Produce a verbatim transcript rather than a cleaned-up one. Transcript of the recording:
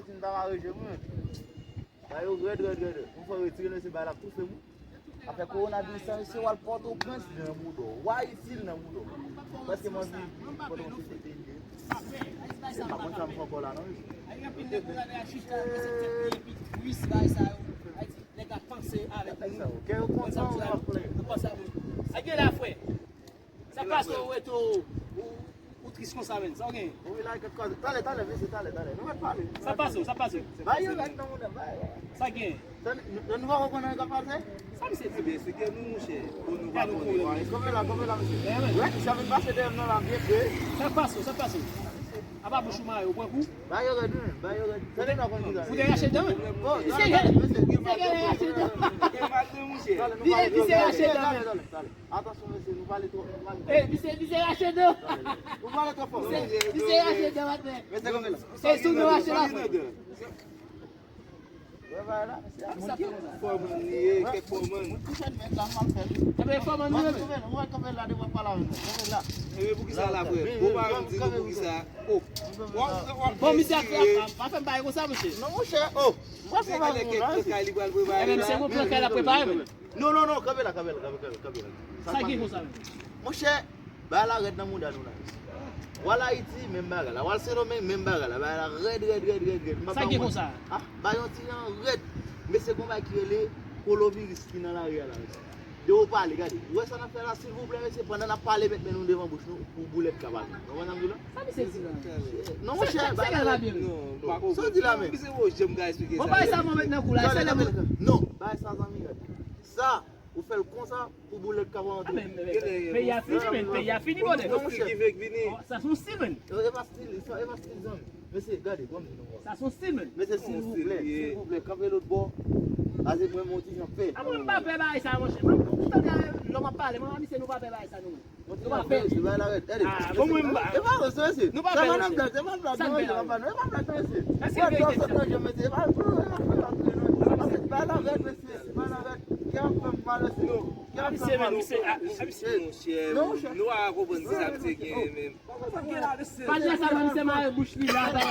M ta mare je mwen. Ba yo rèd, rèd, rèd. Yon fwa retire mesye bay la ap toufe mwen. Afè kowonaviris sa, mesye, w al Pòtoprens li nan bouda w. W Ayiti li nan bouda w. Paske mwen di Pòtoprens se peyi m ye. Se pa konn sa m fè ankò la non, mesye. Nèg la panse avèk nou. Kè yo kontan ou w ap plenyen. Sa gen la, frè. Sa pase ou rete ou, ou, ou tris konsa, menn? Sa w gen? Wi, la, kèk koze. Talè, talè, mesye, talè, talè. Nou mèt pale. Sa pase ou, sa pase ou. Ba yo rèd nan mouda, ba yo. Sa gen? Sa, nou, nou pa konprann anyen k ap pase? Sa misye di? Ebyen, se ke nou, monchè. Bon, nou pa konnen. Kanpe la, kanpe la, mesye. Wè, sa vin pase dèyè m nan la, byen pre. Sa pase ou, sa pase ou. Apa bouch ou mare, ou pran kou? Ba yo rèd, wi, ba yo rèd. Sa nou pa konn ki sa. Ou te rache dan, wi? Misye gen, misye gen rache dan. Misye rache dan, men. Atansyon, mesye, nou pale twò, nou pale twò. Ey, misye, misye rache dan. Nou pale twò fò. Misye, misye rache dan, maten. Mesye, konbyen la? Se sou nou rache la, frè. Wè, bay la, mesye. Fòman li ye, kèk fòman. Moun ki fè nèg la, mal fè. Ebyen, fòman nou ye, men. Mwen, mwen, konbyen la, de mwen pale avè nou. Konbyen la. Ebyen, poukisa la, frè? Bon, pa menm di nou poukisa. Oh. Bon, misye ap, ap, ap, pa fè m bagay konsa, mesye. Non, monchè, oh. Mwen fè bagay konsa, mesye. Ebyen, misye, bon plan kay la prepare, men. Non, non, non, kanpe la, kanpe la, kanpe, kanpe, kanpe la. Sa k gen konsa menm? Monchè, bagay la rèd nan mouda nou la, mesye. W al Ayiti, menm bagay la. W al Sendomeng, menm bagay la. Bagay la rèd, rèd, rèd, rèd, rèd. Sa k gen konsa? Ah, bagay yon ti jan rèd. Mesye, gon bagay ki rele koloviris ki nan lari a la, mesye. De ou pale, gade. Ou wè sa n ap fè la, silvouplè, mesye, pandan n ap pale, met men nou devan bouch nou, pou boulèt ka pale. Ou konprann sa m di la? Sa misye di la? Non, monchè, bagay la rèd. Sa w di la menm? Misye, oh, jan m ka eksplike sa. Bon, bagay sa mwen met nan kou la, se lè mwen. Non, bagay sa, zanmi, gade. Sa, ou fè l konsa pou boulèt ka pa antre. Ah, men, men, men, peyi a fini, men, peyi a fini, brother. Non, monchè. Ki fèk vini? Oh, sa se yon stil, men. E pa stil, sa, e pa stil, zanmi. Mesye, gade, bon, nou. Sa se yon stil, men. Mesye, silvouplè, silvouplè, kanpe lòt bò. Ase mwen, mwen ti jan pè. Ah, mwen, m pa pè bagay sa, monchè. Mwen, m tande lè m ap pale, mwen, misye, nou pa pè bagay sa, nou. Mwen pa pè. Se bagay la rèd. Gade. Ah, bon, mwen, m pa. E pa vre, se mesye. Nou pa pè, mesye. Se pa nan blag, se pa nan blag, non, mesye, papa, non. E pa blag, non, mesye. Sa se verite, mesye. Bagay la rèd, mesye. Se bagay la rèd, mesye. Se bagay la rèd. Kè ap fè m mal, mesye. Kè ap fè m mal. Misye, misye, ah, misye, monchè, nou pa konprann ki sa misye genyen menm. Pa di sa, non, misye mare bouch li la, la.